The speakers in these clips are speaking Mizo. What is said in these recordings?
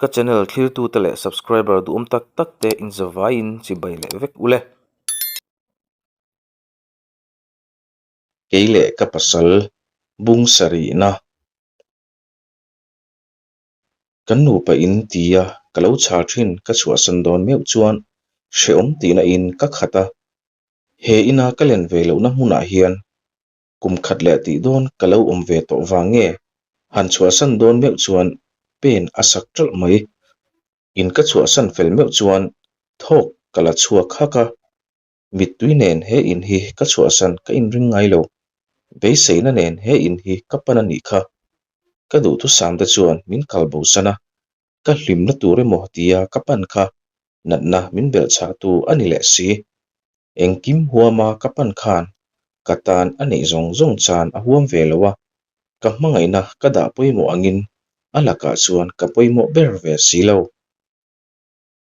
Ka channel thlirtute leh subscriber duhawm tak tak te inzavaiin chibai leh vek ule. Kei leh ka pasal bung sarihna kan nupa in tia ka lo chhar thin ka chhuahsan dawn meuh chuan hrehawm tihna in ka khat a, he ina ka len ve lohna hmunah hian kum khat leh tih dawn ka lo awm ve tawh vang nge han chhuahsan dawn meuh chuan pen a sak ṭalh mai. In ka chhuahsan fel meuh chuan thawk ka la chhuak hak a, mittui nen he in hi ka chhuahsan ka inring ngai lo. Beiseina nen he in hi ka pan a nih kha. Ka duhthusam te chuan min kal bosan a, ka hlimna tur emaw tia ka pan kha natna min belhchhahtu a ni leh si. Engkim huama ka pan khan ka tan a neih zawng zawng chan a huam ve lo a, ka hmangaihna ka dah pawimawh angin a lakah chuan ka pawimawh ber ve si lo.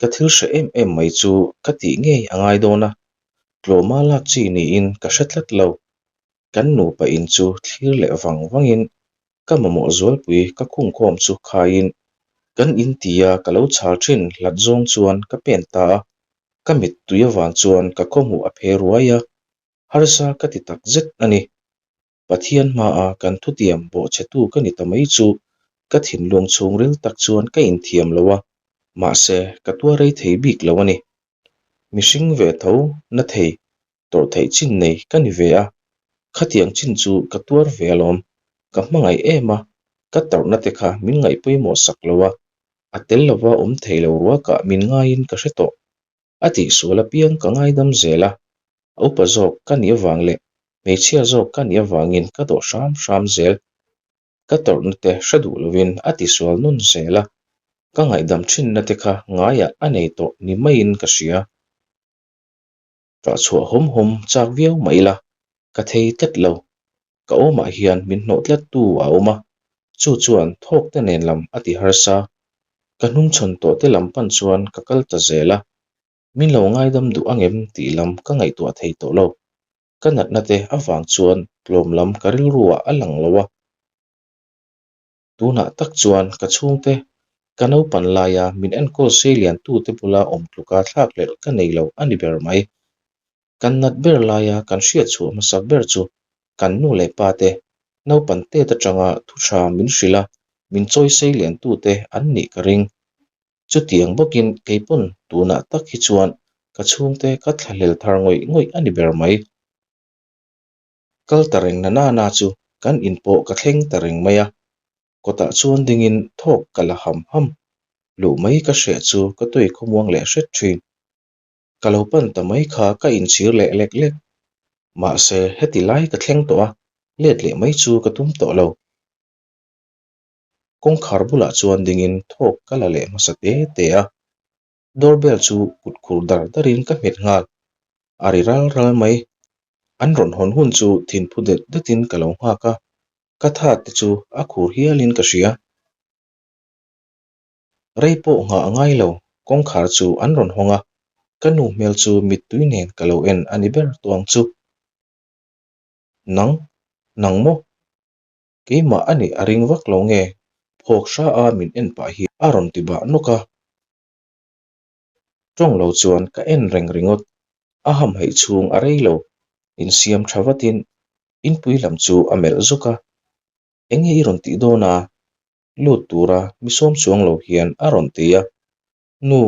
Ka thil hre em em mai chu ka tih ngei a ngai dawn a, tlawma lak chi niin ka hre tlat lo. Kan nupa in chu thlir leh vang vangin ka mamawh zualpui ka khungkhawm chu khaiin kan in tia ka lo chhal thin hlat zawng chuan ka pen ta a, ka mittui avang chuan ka khawhmuh a phe ruai a, harsa ka ti tak zet a ni. Pathian hmaa kan thutiam bawhchhetu ka ni ta mai chu ka thinlung chhungril tak chuan ka inthiam lo a, mahse ka tuar rei thei bik lo a ni. Mihring ve tho na thei tawrh theih chin nei ka ni ve a, khatiang chin chu ka tuar ve alawm, ka hmangaih em a, ka tawrhna te kha min ngaih pawimawh sak lo a, a tel lova awm thei lo ruakah min ngaiin ka hre tawh. A tihsual apiang ka ngaidam zel a, a upa zawk ka nih avang leh hmeichhia zawk ka nih avangin ka dawh hram hram zel. Ka tawrhna te hre duh lovin a tisual nun zel a, ka ngaihdam thinna te kha ngaiah a nei tawh ni maiin ka hria. Ṭah chhuah hawm hawm chak viau mah ila, ka thei tlat lo. Ka awmah hian min hnawh tlattu a awm a, chu chuan thawk te nen lam a ti harsa. Ka hnungchhawn tawh te lam pan chuan ka kal ta zel a, min lo ngaidam duh angem tih lam ka ngaihtuah thei tawh lo. Ka natna te avang chuan tlawm lam ka rilru ah a lang lo a. Tunah tak chuan ka chhungte, ka naupan laia min enkawl sei liantute bula awm tluka thlakhlelh ka nei lo a ni ber mai. Kan nat ber laia kan hriat chhuah hmasak ber chu kan nu leh pate naupan tet atanga thu tha min hrilh a, min chawi sei liantute an nih ka ring. Chutiang bawkin keipawn tunah tak hi chuan ka chhungte ka thlahlel thar ngawih ngawih a ni ber mai. Kal ta reng na nana chu kan in pawh ka thleng ta reng mai a, kawtah chuan dingin thawk ka la ham ham. Luh mai ka hriah chu ka tui khawmuang leh hret thin. Ka lo pan ta mai kha ka inchhir leh lek lek. Mahse heti lai ka thleng tawh a, let leh mai chu ka tum tawh lo. Kawngkhar bulah chuan dingin thawk ka la leh hmasa te te a. Doorbell chu kut khur dar darin ka hmet nghal. A ri ral ral mai. An rawn hawn hun chu thinphu det detin ka lo nghak a, ka tha te chu a khur hialin ka hria. Rei pawh nghah a ngai lo, kawngkhar chu an rawn hawng a, ka nu hmel chu mittui nen ka lo en a ni ber tawh ang chu. Nang, nang maw? Keimah a nih a ring vak lo nge? Phawk hra a min en pah hi a rawn ti bah nawk a. Tawng lo chuan ka en reng ringawt. A hamhaih chhung a rei lo. Insiam tha vatin inpui lam chu a melh zuk a. Enge i rawn tih dawn a? Lut tura mi sawm chuang lo hian a rawn ti a. Nu,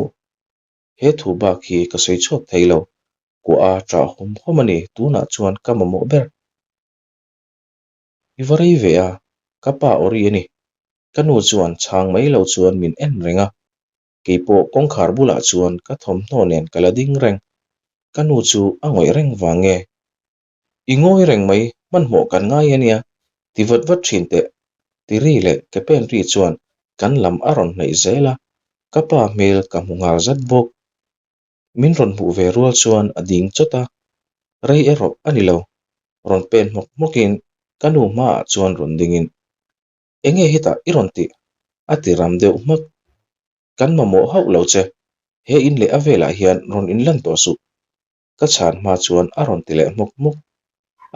he thu bak hi ka sawi chhuak thei lo. Kuah a ṭah hawm hawm a ni tunah chuan ka mamawh ber. I va rei ve a, ka pa aw ri a ni. Ka nu chuan chhang mai lo chuan min en reng a, keipawh kawngkhar bulah chuan ka thawmhnaw nen ka la ding reng. Ka nu chu a ngawih reng vang nge? I ngawi reng mai, hmanhmawh kan ngai a nia, ti vat vat thin teh. Ti ri leh ke pen ri chuan kan lam a rawn hnaih zel a, ka pa hmel ka hmu nghal zat bawk. Min rawn hmuh ve rual chuan a ding chawt a, rei erawh a ni lo. Rawn pen hmawk hmawkin ka nu hmaah chuan rawn dingin, Enge hetah i rawn tih? a ti ram deuh hmak. Kan mamawh hauh lo che, he in leh a velah hian rawn inlan tawh suh. Ka chhan hma chuan a rawn ti leh hmawk hmawk.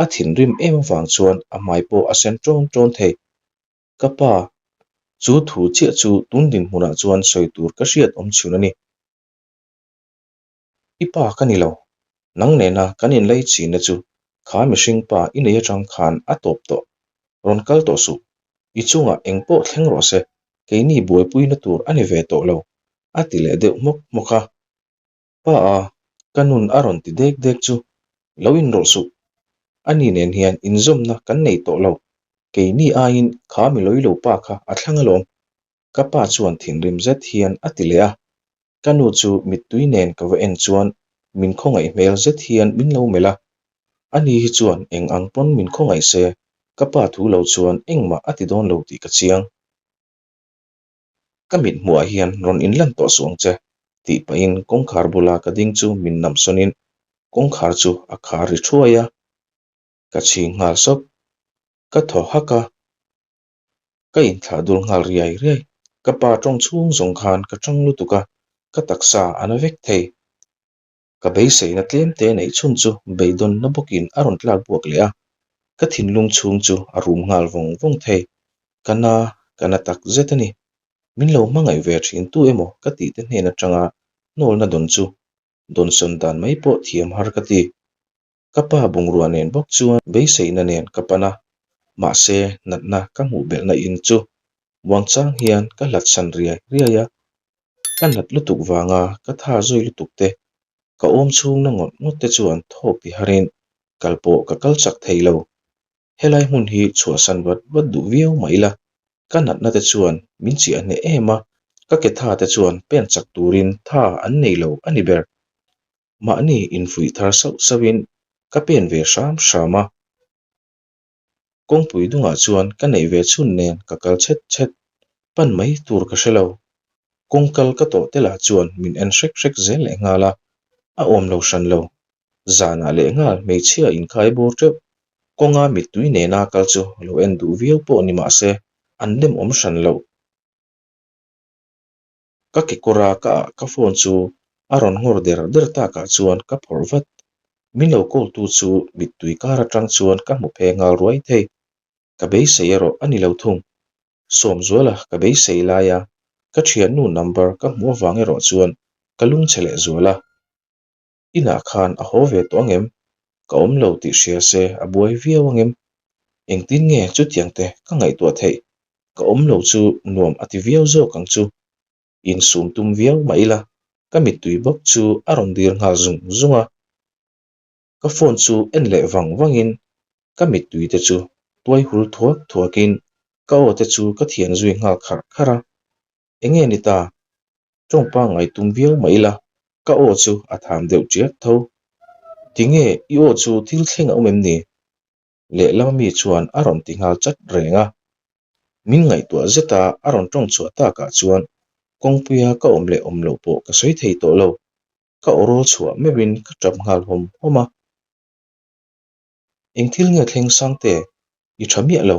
A thinrim em avang chuan a hmai pawh a sen ṭawn ṭawn thei. Ka pa. Chu thu chiah chu tun dinhmunah chuan sawi tur ka hriat awm chhun a ni. I pa ka ni lo. Nang nena kan inlei chinna chu kha mihring pa i nei atang khan a tawp tawh. Rawn kal tawh suh. I chungah eng pawh thleng rawh se, keini buaipuina tur a ni ve tawh lo, a ti leh deuh hmawk hmawk a. Pa a, ka nun a rawn ti dek dek chu, lo inrawlh suh. Ani nen hian inzawmna kan nei tawh lo. Keini aiin kha mi lawilo pa kha a thlang alawm. Ka pa chuan thinrim zet hian a ti leh a. Ka nu chu mittui nen ka va en chuan min khawngaih hmel zet hian min lo melh a. Ani hi chuan eng ang pawn min khawngaih se, ka pa thu lo chuan engmah a ti dawn lo tih ka chiang. Ka mit hmuhah hian rawn inlan tawh suh ang che, tih pahin kawngkhar bula ka ding chu min nam sawnin kawngkhar chu a khar ri thuai a. Ka chhing nghal sawp. Ka thaw hak a. Ka inthlah dul nghal riai riai. Ka pa tawng chhung zawng khan ka tang lutuk a, ka taksa a na vek thei. Ka beiseina tlem te neih chhun chu beidawnna bawkin a rawn tlak buak leh a, ka thinlung chhung chu a rum nghal vawng vawng thei. Ka na, ka na tak zet a ni. Min lo hmangaih ve thin tu emaw ka tih te hnen atanga hnawlna dawn chu dawnsawn dan mai pawh thiam har ka ti. Ka pa bungrua nen bawk chuan beiseina nen ka pan a, mahse natna ka hmuh belhna in chu muangchang hian ka hlatsan riai riai a. Ka nat lutuk vanga ka tha zui lutuk te, ka awm chhungna ngawt ngawt te chuan thawk ti harin kal pawh ka kal chak thei lo. Helai hmun hi chhuahsan vat vat duh viau mah ila, ka natna te chuan min chiah hneh em a, ka ke tha te chuan pen chak turin tha an nei lo a ni ber. Mahni infuih thar sauh sauhin ka pen ve hram hram a. Kawngpui dungah chuan ka neih ve chhun nen ka kal chhet chhet, pan mai tur ka hre lo. Kawng kal ka tawh te lah chuan min en hrek hrek zel leh nghal a, a awm lo hran lo. Zanah leh nghal hmeichhia inkhai bawr teuh. Kawnga mittui nena kal chu lo en duh viau pawh ni mah se an lem awm hran lo. Ka kekawra ka ah ka phone chu a rawn nghawr der der takah chuan ka phawrh vat. Min lo call tu chu mittui kar atang chuan ka hmu phe nghal ruai thei. Ka beisei erawh a ni lo thung. Sawmzuala ka beisei laia ka thiannu number ka hmuh avang erawh chuan ka lungchhe leh zual a. Inah khan a haw ve tawh angem? Ka awm lo tih hria se a buai viau angem? Engtin nge chutiang te ka ngaihtuah theih? Ka awm lo chu nuam a ti viau zawk ang chu. Insum tum viau mah ila ka mittui bawk chu a rawn dir nghal zung zung a. Ka phone chu en leh vang vangin ka mittui te chu tuai hul thuak thuakin ka aw te chu ka thian zui nghal kharh kharh a. Enge ni ta? Tawng pangngai tum viau mah ila, ka aw chu a tham deuh tiak tho. Tinge i aw chu thil thleng a awm em ni? Lehlam ami chuan a rawn ti nghal chat reng a. Min ngaihtuah zeta a rawn tawng chhuah takah chuan kawngpuia ka awm leh awm loh pawh ka sawi thei tawh lo. Ka aw rawl chhuah meuhin ka tap nghal hawm hawm a. Eng thil nge thleng Sangte, i tha miah lo.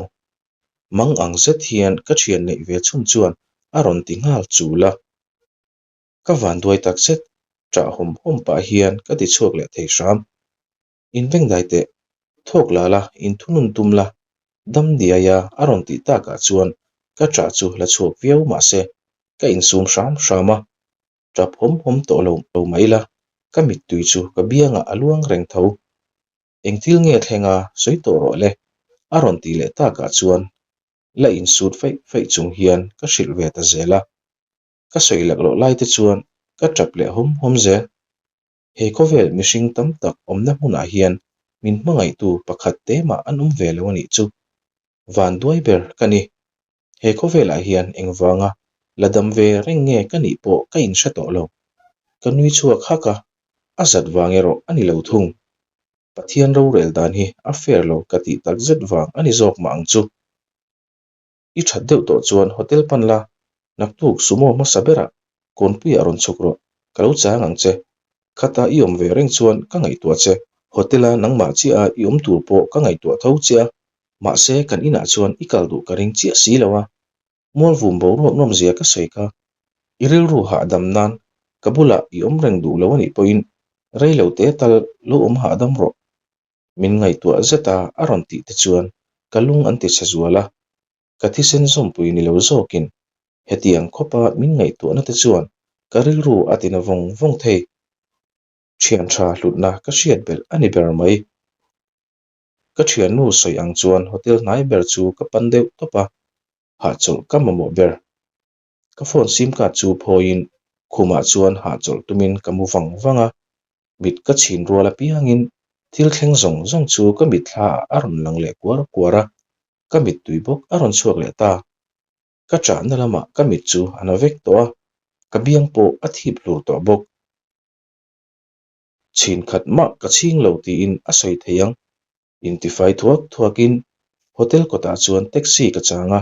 Mang ang zet hian ka thian neih ve chhun chuan a rawn ti nghal chul a. Ka van duai tak zet, ṭah hawm hawm pah hian ka ti chhuak leh thei hram. In vengdai teh, thawk la la, in thunun tum la, dam diai a a rawn tih takah chuan ka ṭah chu la chhuak viau mahse ka insum hram hram a. Tap hawm hawm tawh lo lo mah ila, ka mittui chu ka biangah a luang reng tho. Eng thil nge thleng a, sawi tawh rawh le, a rawn tih leh takah chuan la insut feih feih chung hian ka hrilh ve ta zel a. Ka sawi laklawh lai te chuan ka tap leh hawm hawm zel. He khawvel mihring tam tak awmna hmunah hian min hmangaihtu pakhat te mah an awm ve lo a nih chu. Van duai ber ka ni. He khawvelah hian engvanga la dam ve reng nge ka nih pawh ka inhre tawh lo. Ka nui chhuak hak a, a zat vang erawh a ni lo thung. Pathian rorel dan hi a fair lo ka tih tak zet vang a ni zawk mah ang chu. I that deuh tawh chuan hotel pan la, naktuk sumo hmasa berah Kawnpuiah rawn chhuk rawh, ka lo chang ang che. Khata i awm ve reng chuan ka ngaihtuah che. Hotel-a nangmah chiah a i awm tur pawh ka ngaihtuah tho che a, mahse kan inah chuan i kal duh ka ring chiah si lo a. Mualvum boruak nawmzia ka sawi kha. I rilru hahdam nan ka bulah i awm reng duh lo a nih pawhin rei lo te tal lo awm hahdam rawh. Min ngaihtuah zet a a rawn tih te chuan ka lung an ti chhe zual a. Ka thisen zawmpui ni lo zawkin hetiang khawpa min ngaihtuahna te chuan ka rilru a tina vawng vawng thei. Thian tha hlutna ka hriat belh a ni ber mai. Ka thiannu sawi ang chuan hotel hnai ber chu ka pan deuh tawp a, hahchawlh ka mamawh ber. Ka phone sim card chu phawiin khumah chuan hahchawlh tumin ka mu vang vang a, mit ka chhin rual apiangin thil thleng zawng zawng chu ka mitthla ah a rawn lang leh kuar kuar a, ka mittui bawk a rawn chhuak leh ta. Ka chahna lamah ka mit chu a na vek tawh a, ka biang pawh a thip hlur tawh bawk. Chhin khat mah ka chhing lo tiin a sawi thei ang. Intifai thuak thuakin hotel kawtah chuan taxi ka chang a,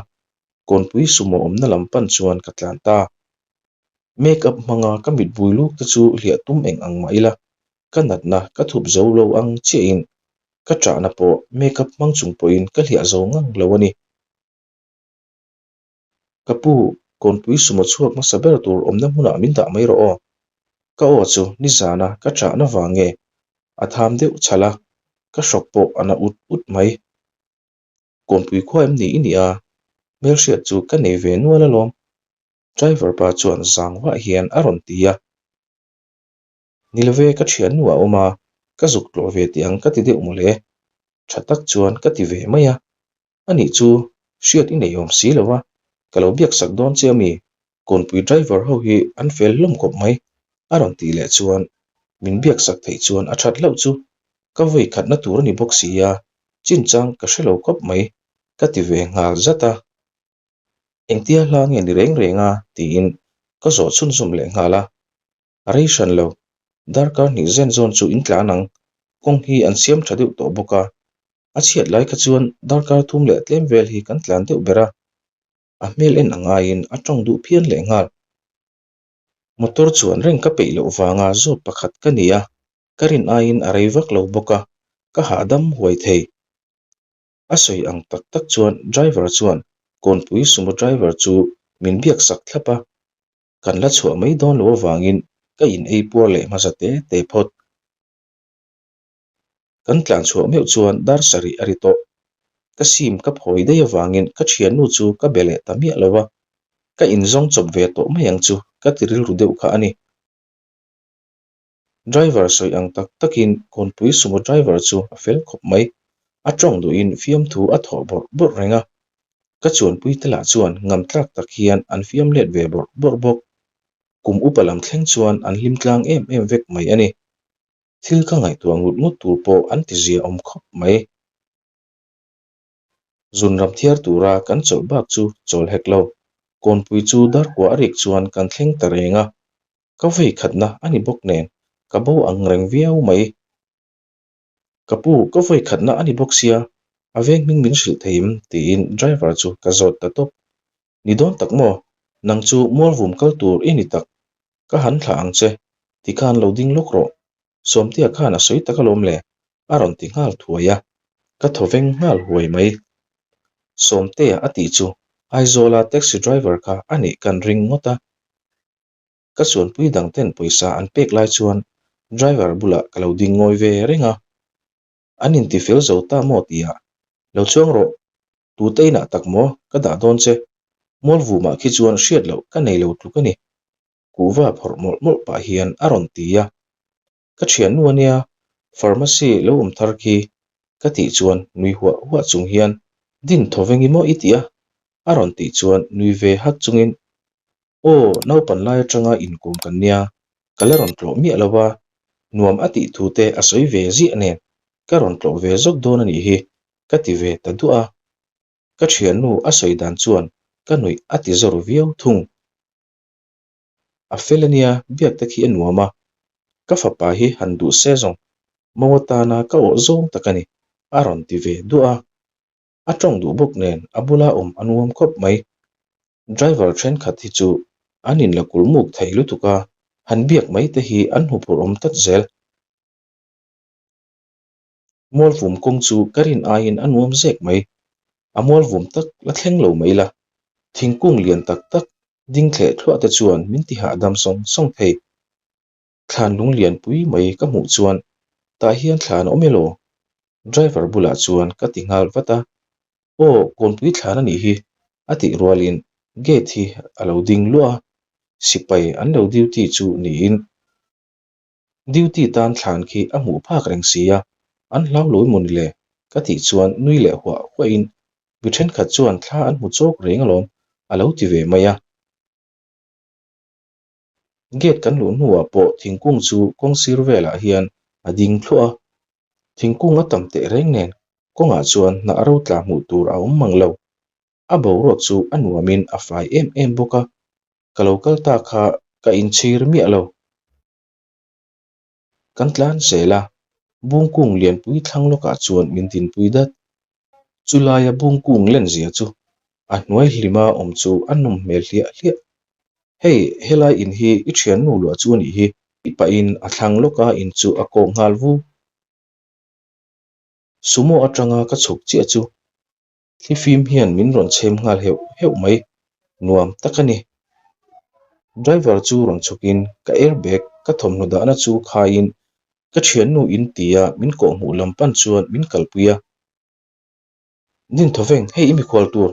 Kawnpui sumo awmna lam pan chuan ka tlan ta. Make up hmanga ka mit bui luk te chu hliah tum eng ang mah ila, ka natna ka thup zo lo ang chiahin ka ṭahna pawh make up hmang chung pawhin ka hliah zo ngang lo a ni. Ka pu, Kawnpui sumo chhuak hmasa ber tur awmna hmunah min dah mai rawh aw. Ka aw chu nizana ka ṭahna vang nge a tham deuh chhalh a, ka hrawk pawh a na ut ut mai. Kawnpui khua em ni i nih a? Hmelhriat chu ka nei ve nual alawm. Driver pa chuan zang vah hian a rawn ti a. Ni love ka thiannu a awm a, ka zuk tlawh ve tih ang ka ti deuh mawle. Tha tak chuan ka ti ve mai a. Anih chu hriat i nei awm si lo a, ka lo biak sak dawn che ami? Kawnpui driver ho hi an fel hlawm khawp mai a rawn tih leh chuan min biak sak theih chuan a that hlauh chu ka vawi khatna tur a ni bawk si a, chinchang ka hre lo khawp mai ka ti ve nghal zat a. Engtia hla nge ni reng reng a? tiin ka zawh chhunzawm leh nghal a. A rei hran lo, darkar hnih zen zawn chu in tlan ang, kawng hi an siam tha deuh tawh bawk a, a chhiat lai kha chuan darkar thum leh tlem vel hi kan tlan deuh ber a, a hmel en ang aiin a tawng duh phian leh nghal. Motor chuan reng ka peih loh vanga zawt pakhat ka ni a, ka rin aiin a rei vak lo bawk a, ka hahdam huai thei. A sawi ang tak tak chuan driver chuan Kawnpui sumo driver chu min biak sak thlap a, kan la chhuah mai dawn lo avangin ka in ei puar leh hmasa te te phawt. Kan tlan chhuah meuh chuan dar sarih a ri tawh. Ka sim ka phawi daih avangin ka thiannu chu ka be leh ta miah lo a, ka inzawng chawp ve tawh mai ang chu ka ti rilru deuh kha a ni. Driver sawi ang tak takin Kawnpui sumo driver chu a fel khawp mai. A tawng duhin fiamthu a thawh bawrh bawrh reng a. Ka chuanpui te lah chuan ngam tlak tak hian an fiam let ve bawrh bawrh bawk. Kum upa lam thleng chuan an hlim tlang em em vek mai a ni. Thil ka ngaihtuah ngut ngut tur pawh an ti zia awm khawp mai. Zun ram thiar tura kan chawlh bak chu chawl hek lo. Kawnpui chu darkua a rik chuan kan thleng ta reng a. Ka vei khatna a ni bawk nen ka bo ang reng viau mai. Ka pu, ka vawi khatna a ni bawk sia, a veng hming min hrilh thei im? tiin driver chu ka zawt ta tawp. Ni dawn tak maw? Nang chu mualvum kal tur i ni tak. Ka han thlah ang che, ti khan lo ding lawk rawh. Sawmtea khan a sawi tak alawm le, a rawn ti nghal thuai a. Ka thaw veng nghal huai mai. Sawmtea a tih chu Aizawla taxi driver kha a nih kan ring ngawt a. Ka chuanpui dang ten pawisa an pek lai chuan driver bulah ka lo ding ngawi ve reng a, an inti fel zo ta maw tihah, Lo chuang rawh, tute inah tak maw ka dah dawn che, Mualvumah khi chuan hriat loh ka nei lo tluk a ni, kuhva phawrh mawlh mawlh pah hian a rawn ti a. Ka thiannu ania, pharmacy lo awm thar khi, ka tih chuan nui huah huah chung hian, Din thaw veng i maw i tih a? a rawn tih chuan nui ve hak chungin, Aw, naupan lai atanga inkawm kan nia, ka la rawn tlawh miah lo a, nuam a tih thu te a sawi ve ziah nen ka rawn tlawh ve zawk dawn a nih hi, ka ti ve ta duah a. Ka thiannu a sawi dan chuan ka nuih a ti zawr viau thung. A fel a nia, biak te khi a nuam a, ka fapa hi han duh se zawng, Mo atana ka awh zawng tak a ni, a rawn ti ve duah a. A tawng duh bawk nen a bula awm a nuam khawp mai. Driver thenkhat hi chu an inla kulmuk thei lutuk a, han biak mai te hi an hmuphurh awm tlat zel. Mualvum kawng chu ka rin aiin a nuam zek mai. A mualvum tak la thleng lo mai la. Thingkung lian tak tak ding thleh thluah te chuan min ti hahdam sawng sawng thei. Thlan lung lian pui mai ka hmuh chuan tah hian thlan a awm elaw? Driver bulah chuan ka ti nghal vat a. Aw, kawnpui thlan a nih hi. A tih rualin gate hi a lo ding luah a, sipai an lo duty chu niin duty tan thlan khi a hmuh phak reng si a, an hlau lo emaw ni le? Ka tih chuan nui leh huah huahin mi thenkhat chuan thla an hmu chawk reng alawm a lo ti ve mai a. Gate kan luh hnuah pawh thingkung chu kawng sir velah hian a ding thluah a, thingkung a tam teh reng nen kawngah chuan hnah ro tla hmuh tur a awm mang lo. A boruak chu a nuamin a fai em em bawk a, ka lo kal ta kha ka inchhir miah lo. Kan tlan zel a, bungkung lianpui thlang lawkah chuan min dinpui dat. Chulaia bungkung lenzia chu a hnuai hlima awm chu a nawm hmel hliah hliah. Hei, helai in hi i thiannu luah chu a nih hi, tih pahin a thlang lawka in chu a kawk nghal vu. Sumo atanga ka chhuk chiah chu Thlifim hian min rawn chhem nghal heuh heuh mai, nuam tak a ni. Driver chu rawn chhukin ka airbag ka thawmhnaw dahna chu khaiin ka thiannu in tia min kawhhmuh lam pan chuan min kalpui a. Din thawveng, hei i mikhual tur,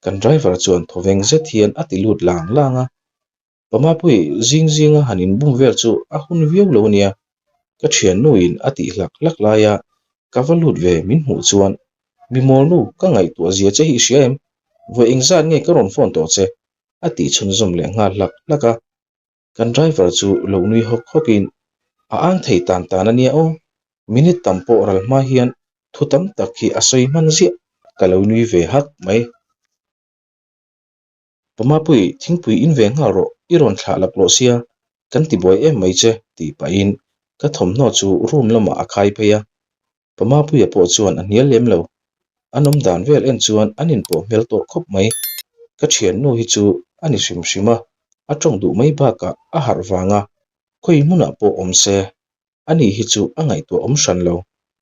kan driver chuan thawveng zet hian a ti lut lang lang a. Pamapui zing zinga han inbum vel chu a hun viau lo ania, ka thiannuin a tih hlak hlak laia ka va lut ve min hmuh chuan mi mawlnu ka ngaihtuah zia che hi i hria em? Vawi engzat nge ka rawn phone tawh che? a tih chhunzawm leh nghal hlak hlak a, kan driver chu lo nui hawk hawkin a ang thei tan tan ania aw, minute tam pawh ral hma hian thu tam tak hi a sawi hman ziah ka lo nui ve hak mai. Pamapui, thingpui in ve nghal rawh, i rawn thlah laklawh sia, kan ti buai em mai che, tih pahin ka thawmhnaw chu room lamah a khai phei a. Pamapuia pawh chuan a hnial lem lo. An awm dan vel en chuan an inpawh hmel tawh khawp mai. Ka thiannu hi chu a ni hrim hrim a, a tawng duh mai bakah a harh vanga khawi hmunah pawh awm se, ani hi chu a ngaihtuah awm hran lo.